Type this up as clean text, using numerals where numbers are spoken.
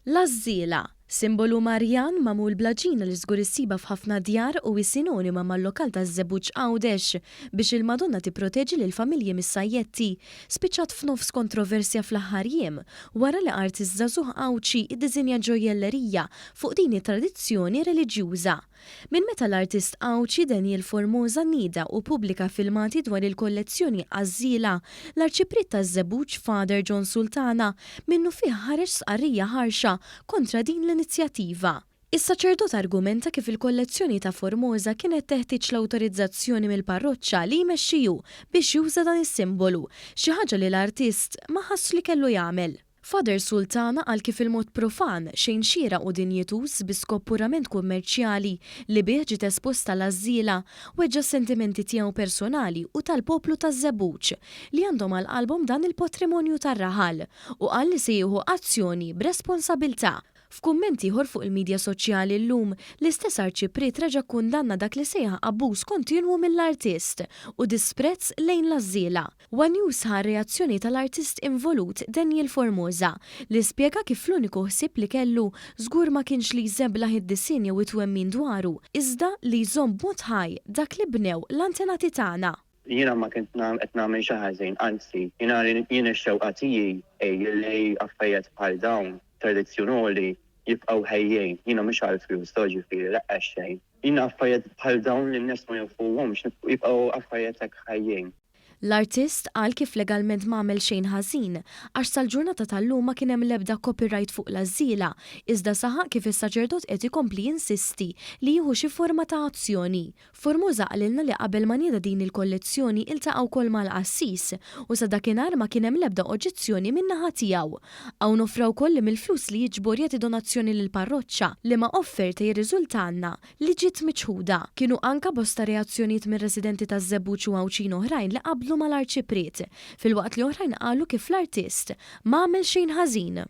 L-għażżiela, simbolu Marjan magħmul bl-għaġina li żgur issibha f'ħafna djar u hi sinonima mal-lokal taż-Żebbuġ Għawdex biex il-Madonna tipproteġi lill-familji mis-sajjetti, spiċċat f'nofs kontroversja fl-aħħar jiem wara li artist żagħżugħ Għawdxi ddisinja ġojjellerija fuq din it-tradizzjoni reliġjuża. Minn meta l-artist Għawdxi Daniel Formosa nieda u ppubblika filmati dwar il-kollezzjoni Għażżiela, l-Arċipriet taż-Żebbuġ Father John Sultana minnufih ħareġ stqarrija ħarxa kontra din l-inizjattiva. Is-saċerdot argumenta kif il-kollezzjoni ta' Formosa kienet teħtieġ l-awtorizzazzjoni mill-parroċċa li jmexxi hu biex juża dan is-simbolu, xi ħaġa li l-artist ma ħassx li kellu jagħmel. Father Sultana qal kif il-mod profan, xejn xieraq u dinjituż bi skop purament kummerċjali li bih ġiet esposta l-għażżiela, weġġa' s-sentimenti tiegħu personali u tal-poplu taż-Żebbuġ li għandhom għal qalbhom dan il-potrimonju tar-raħal u qal li se jieħu azzjoni b'responsabilità. F'kumment ieħor fuq il-midja soċjali llum, l-istess Arċipriet reġa' kkundanna dak li sejjaħ abbuż kontinwu mill-artist u disprezz lejn l-għażżiela. One News ħa r-reazzjoni tal-artist involut Daniel Formosa li spjega kif l-uniku ħsieb li kellu żgur ma kienx li jżeblaħ id-disinn jew it-twemmin dwaru iżda li jżomm b'mod ħaj dak li bnew l-antenati tagħna. Jiena ma kint qed nagħmel xi ħażin, anzi, jiena jien ix-xewqa tiegħi hi li affarijiet bħal dawn tradizzjonali jibqgħu ħejjin. Jiena mhux għall-flus, ġifieri, laqqas xejn. Jiena affarijiet bħal dawn li n-nies ma jafuhomx jibqgħu affarijiet hekk ħajjin. L-artist qal kif legalment ma għamel xejn ħażin għax sal-ġurnata tal-lum ma kien hemm l-ebda copyright fuq l-għażżiela, iżda saħaq kif is-saċerdot qed ikompli jinsisti li jieħu xi forma ta' azzjoni. Formosa qalilna li qabel ma nieda din il-kollezzjoni iltaqa' wkoll mal-qassis u sa dakinhar ma kien hemm l-ebda oġġezzjoni min-naħa tiegħu. Hawn offra wkoll li mill-flus li jiġbor jagħti donazzjoni lill-parroċċa, liema offerta jirriżultalna li ġiet miċħuda. Kienu anka bosta reazzjonijiet minn residenti taż-Żebbuġ u Għawdxin oħrajn li qablu mal-Arċipriet, filwaqt li oħrajn qalu kif l-artist ma għamel xejn ħażin.